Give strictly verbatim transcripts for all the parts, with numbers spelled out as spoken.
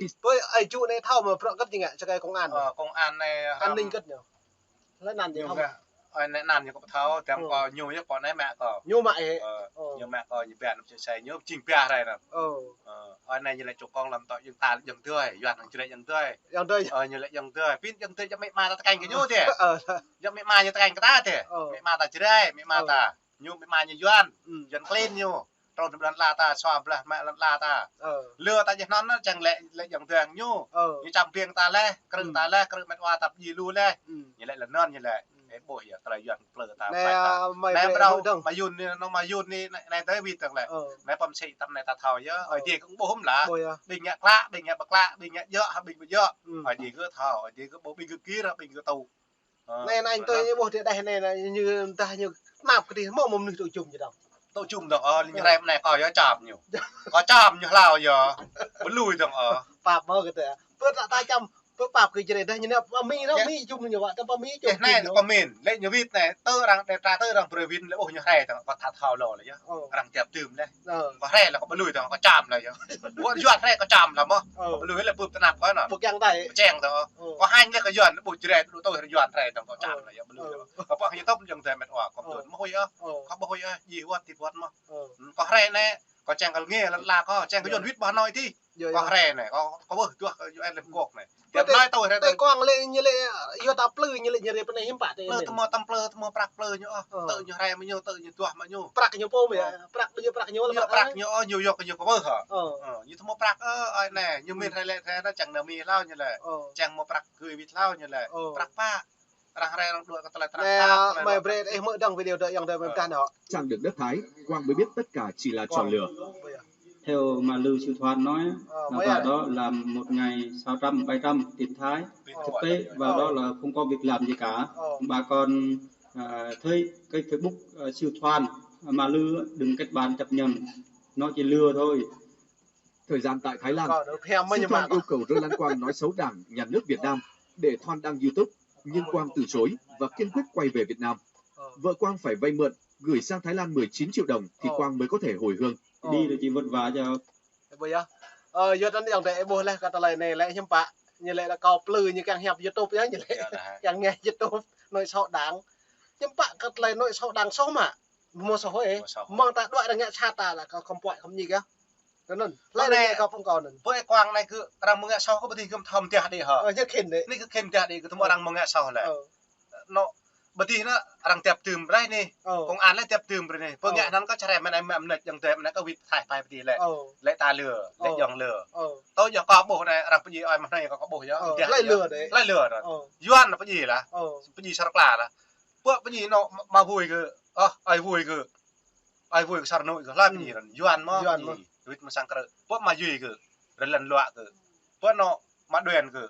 Ƀơi ai ču anai thâo mơ̆ bruă kơ̆t ñu ngă, čơkai công an. Ơ, công an anai an ninh kơ̆t ñu. Lĕ anăn ñu thâo. Ơ, anai anăn ñu kơ thâo, tơm kơ ñu yơh kơ anai mă kơ. Ñu mă ih. Ơ, ñu mă kơ ñu ƀiă anŭn čơsai ñu jing ƀiă rai anŭn. Ơ, anai ñu lĕ čô kông lăm tŏ jing ta jing tui, Yuan hăng Jrai jing tui. Jing tui. Ơ, ñu lĕ jing tui. Pin jing tui jing mĕ ma ta tơkeng kơ ñu tih. Jing mĕ ma ñu tơkeng kơ ta tih. Mĕ ma ta Jrai, mĕ ma ta. Ñu mĕ ma ñu Yuan. Yuan klin ñu. Trôn tơm lăn ala ta, sua blah mă lăn ala ta. Lơ ta jih anŭn anŭn, čang lĕ, lĕ jing tui ñu. Ñu čăm ƀing ta leh, krư̆ ta leh, krư̆ met wa ta pơjing lu leh. Ñu lĕ lăn anŭn ñu lĕ. Ơ, ƀuh yơh, tơlơi Yuan plư ta. Anai, ƀai ta. Anai mơ̆ brơi đau, mă yun anai, anai mă yun anai, anai tơlơi wĭt tơ̆ng lĕ. Anai pơm sĭ tơm anai ta thâo yơh. Ơi, dih kơ ƀuh hŭm lah. Ƀuh yơh. Ƀing ngă klă, ƀing ngă ƀơklă, ƀing ngă djơ̆, ƀing ƀu djơ̆. Ơi, dih kơ thâo, ơi, dih kơ ƀuh ƀing kơ kir, ƀing kơ tŭ. Ơ, anai, anai, tui ñu ƀuh tih đeh anai, anai, ñu tah ñu tơnap kơ tih, mơ̆ mơnuih tŭ čum ñu dong. Tŭ čum dong, ơ, ñu rai anai kơ yơh čăm ñu. Kơ čăm ñu hlâo yơh. Ƀu lui dong, ơ. Pap mơ̆ kơ tih. Pơ ta, ta čăm, pơ pap kơ Jrai đeh ñu anai, pơ Mi anŭn, Mi čum ñu wă, ta pơ Mi čum ñu. Anai, pơ Mi, lĕ ñu wĭt anai, tơ arăng, đe tra tơ arăng brơi wĭt, lĕ ƀuh ñu rai dong, kơ ta thâo lŏ lĕ yơh. Arăng tiap tưm lĕ. Kơ rai lĕ kơ ƀu lui dong, kơ čăm lĕ yơh. Ƀuh Yuan rai kơ čăm lĕ mơ̆. Ƀu lui lĕ ƀuh tơnap kơ anŭn. Ƀu kiăng tai. Ƀu kiăng dong. Kơ hanh lĕ kơ Yuan, ƀuh Jrai, tŭ tui Yuan rai dong, kơ čăm lĕ yơh, ƀu lui dong. Kơ pơ̆ng ñu tŭp jing tui met wa, kơ tŭ mơ̆ huĭ ơ. Kơ ƀu huĭ ơ, djai wơ̆t tip wơ̆t mơ̆. Kơ rai anai, kơ čang kơ ngă lăn ala kơ, čang kơ Yuan wĭt ƀơi Hà Nội tih. Kơ rai anai, kơ, kơ ƀuh tuah kơ U N Liên Hợp Quốc anai. Tiap anai tui rai. Tơlơi kông lĕ ñu lĕ, yua ta plư ñu lĕ ñu rai pơ anai hiư̆m pă tih. Plư tơma tơm plư tơma prăk plư ñu ơ. Tơl ñu rai mơ̆ ñu, tơl ñu tuah mơ̆ ñu. Prăk ñu pô mơ̆ yơh, prăk ñu, prăk ñu lĕ. Prăk ñu ơ, ñu yua kơ ñu kơ ƀuh hă. Ơ, ñu tơma prăk ơ, ơi anai, ñu mĭn rai lĕ rai anai čang anai Mi hlâo ñu lĕ. Čang mơ̆ prăk gơ̆ wĭt hlâo ñu lĕ. Prăk pă. Arăng rai arăng đuaĭ kơ tơlơi trăp. Anai, mơi brơi ih mơ̆ dong video dŏ yang dŏ mơi dah nŏ. Chặng đường đất Thái, Quang mới biết tất cả chỉ là chọn lựa. Theo mà Lư Siu Thoan nói, là vào đó làm một ngày sáu trăm, bảy trăm tiền Thái. Thực tế vào đó là không có việc làm gì cả. Bà con, à, thấy cái Facebook, à, Siu Thoan, à, mà Lư đừng kết bạn chấp nhận, nó chỉ lừa thôi. Thời gian tại Thái Lan, Siu Thoan yêu cầu Rơ Lan Quang nói xấu Đảng, Nhà nước Việt Nam để Thoan đăng YouTube, nhưng Quang từ chối và kiên quyết quay về Việt Nam. Vợ Quang phải vay mượn, gửi sang Thái Lan mười chín triệu đồng thì Quang mới có thể hồi hương. Đi rồi chỉ vất vả cho. Ơ, yua anŭn yang tơ ƀuh lĕ kơ tơlơi anai lĕ hiư̆m pă. Ñu lĕ lĕ kâo plư ñu kiăng hiăp YouTube yơh, ñu lĕ kiăng ngă YouTube, nói xấu Đảng. Hiư̆m pă kơ tơlơi nói xấu Đảng soh mơ̆. Mơ̆ soh ôh. Mơ̆ng ta đuaĭ arăng ngă sat ta lĕ kơ khŏm puăi khŏm ñik yơh. Kơ anŭn. Hlơi anai kơ pơ̆ng kâo anŭn. Ƀơi Quang anai kơ arăng mơ̆ ngă soh kơ ƀu dih kơ thâo mơ̆ tih đih hă. Ơ, ñu khĭn đih. Anai kơ khĭn tih đih kơ tơma arăng mơ̆ ngă soh lĕ. Anŭn ƀu dih anŭn arăng tiap tưm brơi anai. Công an lĕ tiap tưm brơi anai. Pơ ngă anŭn kơ čơrai mơ̆n anai mơ̆ mơnĕč yang tơ mơ̆n kơ wĭt thâo pai ƀu dih lĕ. Lĕ ta lơ. Lĕ yang lơ. Tơ yua kơ ƀuh anai arăng pơjing ơi mơ̆ anai kơ ƀuh yơh. Hlơi lơ đih. Hlơi lơ anŭn. Yuan pơjing lah. Pơjing sar kla lah. Pơ pơjing anŭn mă vui kơ. Ơ, ơi vui kơ. Ơi vui kơ sar anŭn kơ hlơi pơjing anŭn. Yuan mơ̆. Yuan mơ̆. Wĭt mơ̆ sang krư̆. Pơ mă Yuan kơ. Rơlen luă kơ. Pơ anŭn mă Đuan kơ.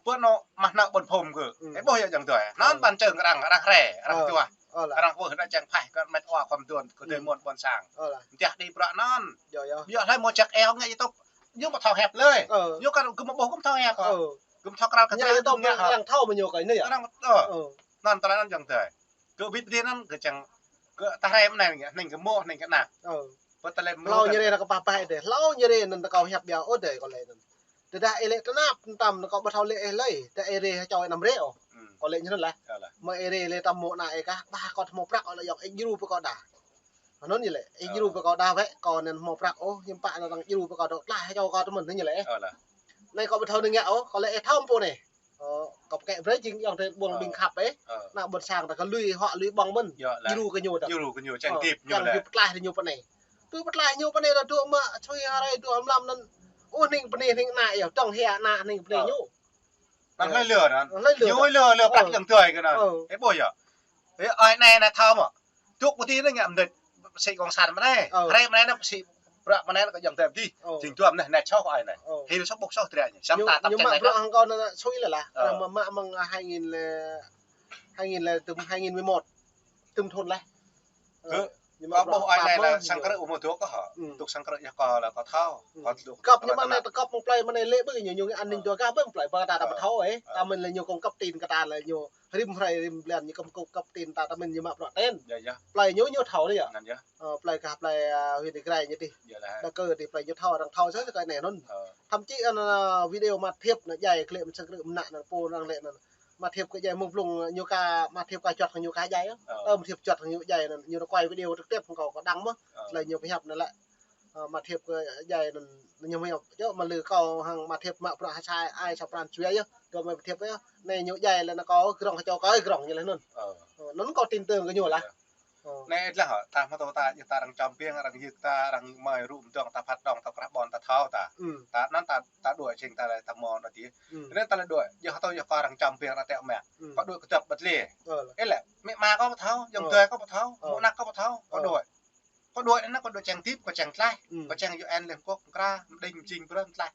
Pơ anŭn mă hnă ƀôn phôm kơ. Ơ, ƀuh yơh yang tơ. Anŭn ƀan čơ̆ng arăng, arăng rai, arăng tuah. Arăng ƀuh anŭn čang phaih kơ met wa khŏm tuan kơ tơmŭn ƀôn sang. Tih đih bruă anŭn. Yua hlơi mơ̆ čăk eo ngă YouTube. Ñu ƀu thâo hiăp lơi. Ñu kơ gơ̆ mơ̆ ƀuh gơ̆ ƀu thâo hiăp. Gơ̆ ƀu thâo krao kơ ñu tơlơi tŭ ñu ngă hă. Arăng thâo mơ̆ ñu kơ anai yơh. Arăng tơ. Anŭn tơlơi anŭn yang tơ. Kơ wĭt ƀu dih anŭn kơ čang kơ ta rai mơ̆ anai, anai kơ mơ̆, anai kơ anăp. Pơ tơlơi mơ̆ hlâo ñu rai anŭn kơ pă pă đih. Hlâo ñu rai anŭn ta kâo hiăp biă ôh đih kâo lĕ anŭn. Tơdah ih lĕ tơnap tơm anŭn kâo ƀu thâo lĕ ih lơi. Tơdah ih rai čô anăm rai ôh. Kâo lĕ ñu anŭn lah. Mơ̆ ih rai lĕ tơm mơ̆ anai ih kah, ƀah kâo tơhmâo prăk ôh lĕ yŏng ih djru pơ kâo đa. Anŭn ñu lĕ, ih djru pơ kâo đa wĕ, kâo anŭn hmâo prăk ôh, hiư̆m pă anŭn arăng djru pơ kâo dŏ tlaih čô kâo tơmơ̆n ñu lĕ. Anai kâo ƀu thâo anai ngă ôh, kâo lĕ ih thâo pô anai. Ơ, kâo pơkĕ brơi jing yŏng tơ ƀuh ƀing khăp ih. Anăp ƀôn sang ta kơ lui huă lui ƀơ̆ng mơ̆n. Djru kơ ñu dŏ. Djru kơ ñu čang tip ñu lĕ. Tlaih ñu pơ anai. Tui pơtlaih ñu pơ anai dŏ dŏ mă sui hơrai dŏ mlam anŭn. Ơ, hning pơ anai hning anai yơh, tơ̆ng hia anai hning pơ anai ñu. Anŭn hlơi lơ anŭn. Hlơi lơ. Ñu lơ, lơ prăk yang tơ kơ anŭn. Ih ƀuh yơh. Ơ, ơi anai anai thâo mơ̆. Tŭk ƀu dih anai ngă mơ̆n đĕč. Pơsĭ kông san mơ̆ anai. Hrơi mơ̆ anai anŭn pơsĭ prăk mơ̆ anai kơ yang tơ ƀu dih. Jing duăm anai anai soh ơi anai. Hil soh ƀuh soh tơlơi anai. Samơ̆ ta tăp ñu čang mă anai prăk kơ hăng kâo anŭn sui lĕ lah. Mă, mă mơ̆ng hai nghìn lĕ, hai nghìn lĕ tơm hai nghìn mười một. Tơm thun lĕ. Kơ, kâo ƀuh ơi anai lĕ sang krư̆ ƀu mơ̆ dŏ kơ hă. Tŭk sang krư̆ yơh kâo lĕ kâo thâo. Kâo tŭk kâo ñu mă anai tơkâo mơ̆ng plơi mơ̆ anai lĕ ƀơi ñu ñu an ninh dua kah ƀơi plơi ƀơi ta ta ƀu thâo ơi. Ta mơ̆n lĕ ñu kông kâo tin kơ ta lĕ ñu Rĭm hrơi rĭm blan ñu kơkuh kơkuh tin ta tơmin ñu mă bruă ten. Yơh, yơh. Plơi ñu ñu thâo anai yơh. Anŭn yơh. Ơ, plơi kah plơi, a, huyện Ia Grai ñu tih. Yơh lah. Đa kơ tih plơi ñu thâo, arăng thâo sơ sơ kơ anai anŭn. Ơ. Thậm chí anŭn, a, video Ama Thiêp anŭn djai klip mơ̆ng sang krư̆ mơnă anŭn pô arăng lĕ anŭn. Ama Thiêp kơ djai mơ̆ng blung ñu ka, Ama Thiêp ka juăt kơ ñu ka djai. Ơ. Ơ, Ama Thiêp juăt kơ ñu djai anŭn, ñu quay video trực tiếp kơ kâo đăng mơ̆n. Ơ. Tơlơi ñu pơhiăp anŭn lĕ. Ơ, Ama Thiêp kơ djai anŭn, ñu mơ̆n yơh. Čô mă lư kâo hăng Ama Thiêp mă bruă ha sai ai sa pran jua yơh. Kơ mă Ama Thiêp yơh. Anai ñu djai lĕ anŭn kâo grong kơ čô kâo grong ñu lĕ anŭn. Ơ. Ơ, anŭn kâo tin tưởng kơ ñu lah. Ơ. Anai lah, ta hmâo tơ ta, ta arăng čăm piêng, arăng yơk ta, arăng mơi rŭ mơdơ̆ng ta phat dong, ta krah ƀôn, ta thâo ta. Ta anŭn ta, ta đuaĭ čing ta lĕ ta mơ̆n anŭn dih. Anŭn ta lĕ đuaĭ, yơh tơ yơh kâo arăng čăm piêng arăng tĕ mă. Kâo đuaĭ kơdŏp ƀơi lĕ. Ơ. Ih lĕ, mĭ ama kâo pơthâo, ayŏng adơi kâo pơthâo, mơ̆ ană kâo pơthâo, kâo đuaĭ. Kâo đuaĭ anŭn, kâo đuaĭ čang tip, kâo čang tlaih, kâo čang U N Liên Hợp Quốc, kra, mđing, mjing, brơi, tlaih.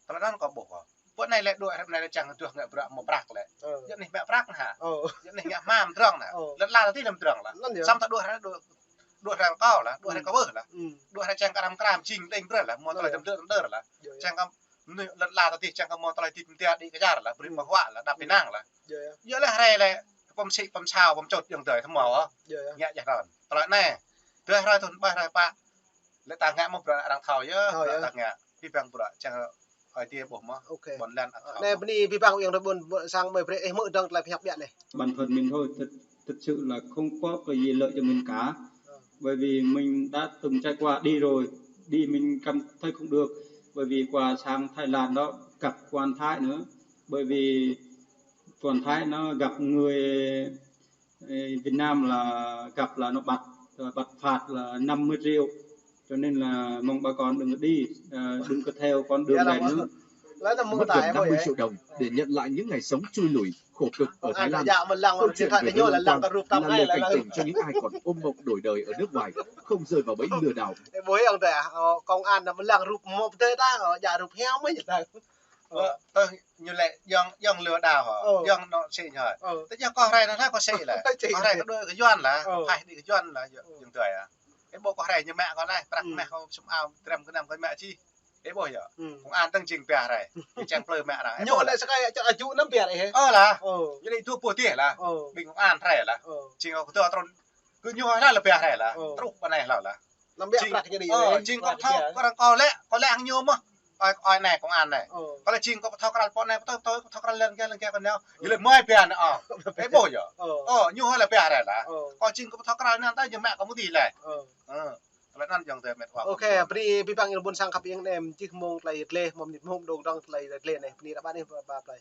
Tơlơi anŭn kâo ƀuh kâo. Pơ anai lĕ đuaĭ hrơi anai lĕ čang tơdruă ngă bruă mơ̆ prăk lĕ. Ơ. Yơh anai mă prăk anŭn hă. Ơ. Yơh anai ngă hmua mơdrŏng anŭn. Ơ. Lŏn ala tih lăm mơdrŏng lah. Anŭn yơh. Samơ̆ ta đuaĭ hrơi đuaĭ, đuaĭ hrơi kâo lah, đuaĭ hrơi kâo ƀuh lah. Đuaĭ hrơi čang kơ arăng kra mjing mđing brơi lah, mơ̆ tơlơi dơ̆m dơ̆m dơ̆m lah. Čang kơ mơnuih lŏn ala tih čang kơ mơ̆ tơlơi dih mơ̆ dih kơjar lah, brơi mơ̆ huă lah, đăp pơnăng lah. Yơh lah hrơi lĕ, pơm sĭ, pơm sao, pơm čut ayŏng adơi tơmâo. Yơh, yơh. Ngă djơ̆ hrơi. Tơlơi anai. Dua hrơi thun, ba hrơi pă. Lĕ ta ngă mơ̆ bruă arăng thâo yơh, bruă ta ngă. Abih bang bruă, čang Ơi Adai ƀuh mơ̆n. Ƀôn lan ăt thâo. Anai bơni abih bang ayŏng adơi ƀôn sang mơi brơi ih mơ̆ dơ̆ng tơlơi pơhiăp biă anai. Bản thân mình thôi, thật, thật sự là không có cái gì lợi cho mình cả. Bởi vì mình đã từng trải qua đi rồi, đi mình cảm thấy không được. Bởi vì qua sang Thái Lan đó gặp quan Thái nữa. Bởi vì quan Thái nó gặp người Ê, Việt Nam là gặp là nó bắt, ờ, bắt phạt là năm mươi triệu. Cho nên là mong bà con đừng có đi, ờ, đừng có theo con đường này nữa. Mất gần năm mươi triệu đồng để nhận lại những ngày sống chui lủi, khổ cực ở Thái Lan. Câu chuyện về với Long Quang là lời cảnh tỉnh cho những ai còn ôm mộng đổi đời ở nước ngoài, không rơi vào bẫy lừa đảo. Ê, ƀuh ayŏng adơi, ơ, công an anŭn mơ̆ lăng rup mơ̆ pơdơi ta, ơ, djă rup hiam mơ̆ ñu lăng. Ơ, tơ ñu lĕ ayŏng, ayŏng lừa đảo hă? Ơ. Ayŏng anŏ sĭ ñu hă? Ơ. Tơ ayŏng kâo hrơi anŭn lah kâo sĭ lah. Sĭ. Kâo hrơi kâo đuaĭ kơ Yuan lah. Ơ. Phai đĭ kơ Yuan lah, ayŏng adơi ah. Ih ƀuh kâo hrơi ñu mă kâo anai, prăk mah kâo sum ao, dram kơ năm kâo mă čih. Ih ƀuh yơh. Công an tăng jing pia hrơi. Ñu čang plư mă arăng. Ñu lĕ sơkai čang aju năm pia ih. Ơ lah. Ơ. Ñu lĕ dua puh tih lah. Ơ. Ƀing công an hrơi lah. Ơ. Jing kâo kơdŏ trŭn. Kơ ñu lah lĕ pia hrơi lah. Ơ. Truh pơ anai lah lah. Năm biă prăk ñu đĭ. Ơ, jing kâo pơthâo, kâo arăng kâo lĕ, kâo lĕ hăng ñu mơ̆n. Ơi, ơi anai, công an anai. Ơ. Kâo lĕ jing kâo pơthâo krăl pô anai, pơthâo, pơthâo, pơthâo krăl lĕ anai, lĕ anai kâo nao. Ñu lĕ mơi pia anai, ơ. Ih ƀuh yơh. Ơ. Ơ, ñu hơi lĕ pia hrơi lah. Ơ. Kâo jing kâo pơthâo krăl anai, ta ñu mă kâo mơ̆ dih lĕ. Ơ. Ơ. Tơlơi anŭn ayŏng adơi met wa. Ôkê, bơni abih bang ayŏng adơi ƀôn sang khăp ing nem, čih mơ̆ng tơlơi dleh, mơ̆ mơnit mơ̆ dong dong tơlơi dleh anai, bơni ră ƀă anai, ba, ba plơi.